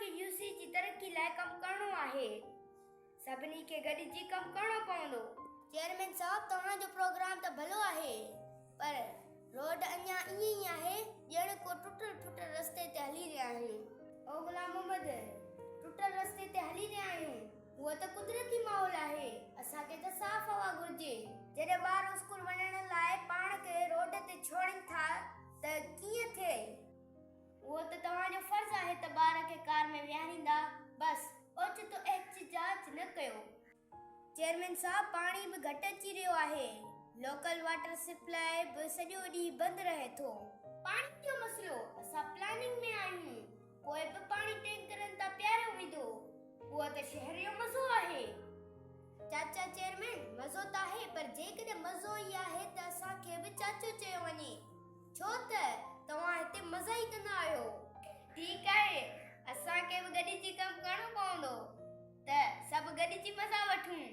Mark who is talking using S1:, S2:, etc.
S1: کي يو سي جي ترقي لاء ڪم ڪرڻو آهي. سڀني کي گڏجي ڪم ڪرڻو پوندو. چيئرمين صاحب توهان جو پروگرام ته ڀلو آهي پر روڊ اڃا ائين ئي آهي ڄڻ ڪو ٽٽل ڦٽل رستي تي هلي رهيا آهيون. او غلام محمد ٽٽل رستي تي هلي رهيا آهيون اهو ته قدرتي ماحول آهي اسان کي ته صاف هوا گهرجي. جڏهن ٻار اسڪول وڃڻ لاء پاڻ کي روڊ تي ڇوڙين ٿا ته ڪيئن ٿئي؟ اهو ته توهان جو فرض آهي ته ٻار کي ڪار ۾ ويهاريندا، بس اوچتو احتجاج نه ڪيو. چيئرمين صاحب پاڻي به گهٽ اچي رهيو آهي، لوڪل واٽر سپلاء به سڄو ڏينهن بند رهي ٿو. پاڻي جو مسئلو اسان پلاننگ ۾ آهيون، پوء به پاڻي ٽينڪرن تان پياريو ويندو، اهو ته شهر جو مزو آهي. چاچا چيئرمين مزو ته آهي پر جيڪڏهن مزو ئي آهي ته اسان کي به چاچو چيو وڃي. ڇو ته توهان هتي مزا ئي ڪندا آهيو. ٺيڪ آهي، اسان کي به گڏجي ڪم ڪرڻو پوندو ته سڀ گڏجي مزا وٺون.